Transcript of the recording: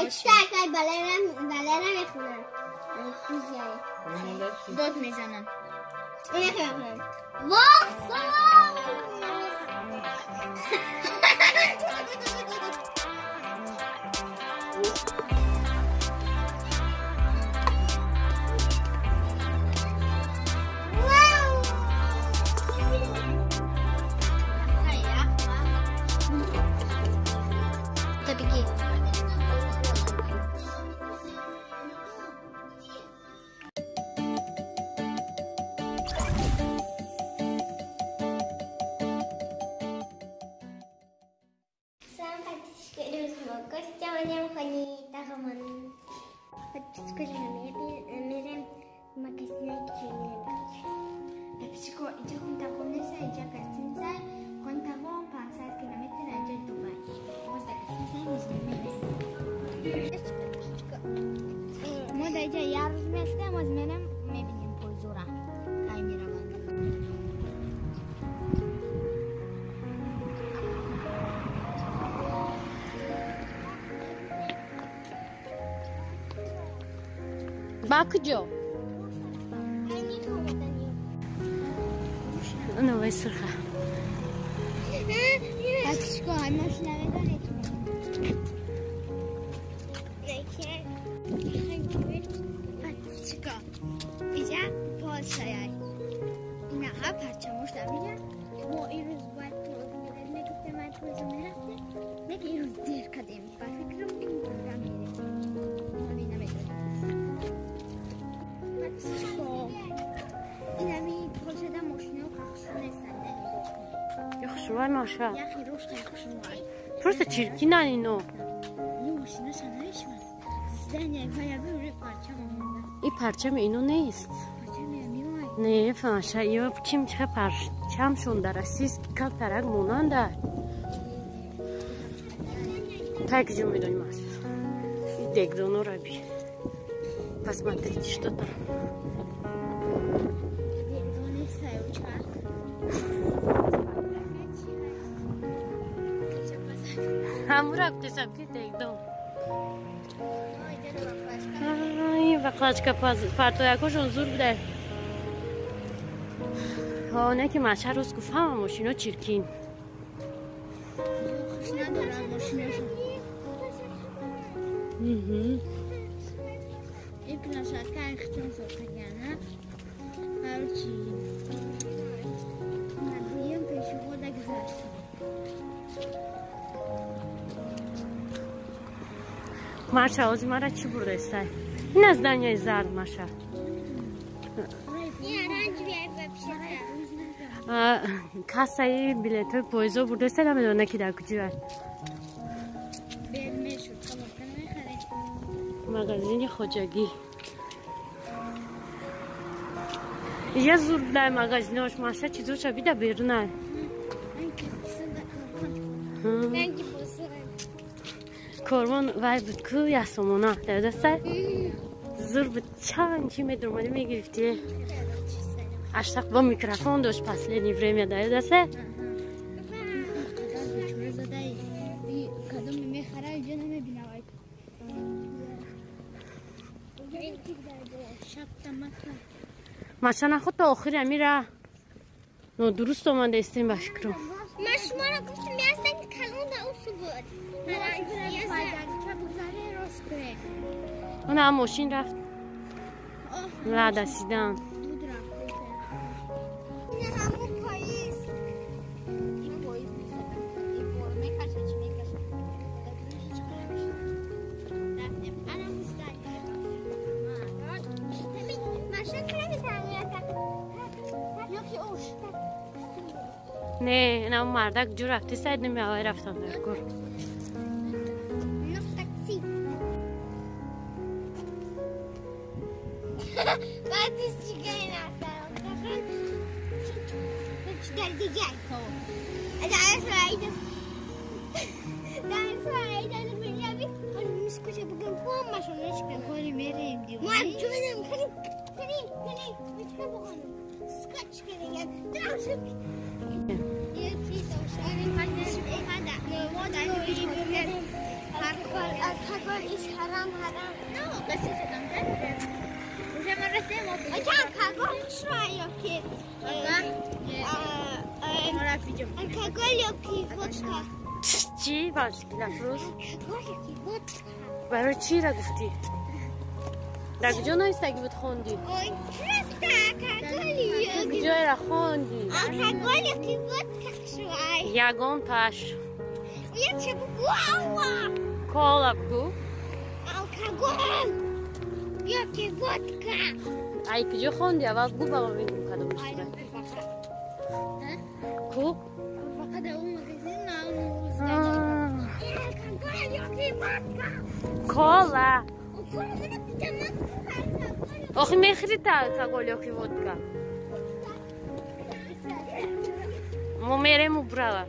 اچتاک بالرم بالرم میخونم. داد میزنم. میخونم. واه سلام. Ба куҷо? Новай сурха. Маша. Просто чиркина ино. И парчам ино нест. Не, Маша, ё чим ча парчамшон дар асис камтарак монанда. Так ҷо медонӣ, Маша. Дегдонора би. Посмотрите, что там. Ҳамура гуфтесам ки дегдон. Ай, баклажка партоякошон зур буда. Не ки Маша рӯз гуфт ҳама мошино чиркин. Маша, ози мара чӣ бурдаистай? Ин аз здания и зард, Маша. Кассаи билетҳои поездо бурдаистай, намедонам ки дар куҷоа. Магазини хоҷагӣ. Я зур будай магазинош, Маша, чизоша бида берунай. Корвон вай буд ку ясомона дадасай зур буд, чанд чи медурмадӣ мегирифтӣ. Аштақ бо микрофон дошт последнее время, дадасай. Маша наход то охири амира нодуруст омада истем ба фикрам. Ман шуморо гуфтам ястан калон да усу буд. Она мошин рафт. Лада седан. Не, на мардак ҷо рафти сайд намеавай рафтам дар кор. حرام حرام. نه قصه شدم уже من رسیدم. алкоголь ёки алкоголь ёки водка. Чӣ Лафрӯз? Алкоголь ёки водка. Барои чӣ ра гуфтӣ? Дар куҷо навистагӣ буд хондӣ? Куҷоера хондӣ? Алкоголь ёки водка хушрӯай. Ягон таш. Яча бугу алла. Кола бугу. Алкоголь ёки водка. Ай куҷо хонди? Аввал бугу ба ма бинем кадом чиза. Ку? Кола. Охи мехӯри та алкоголь ёки водка? Мо мерем убрала.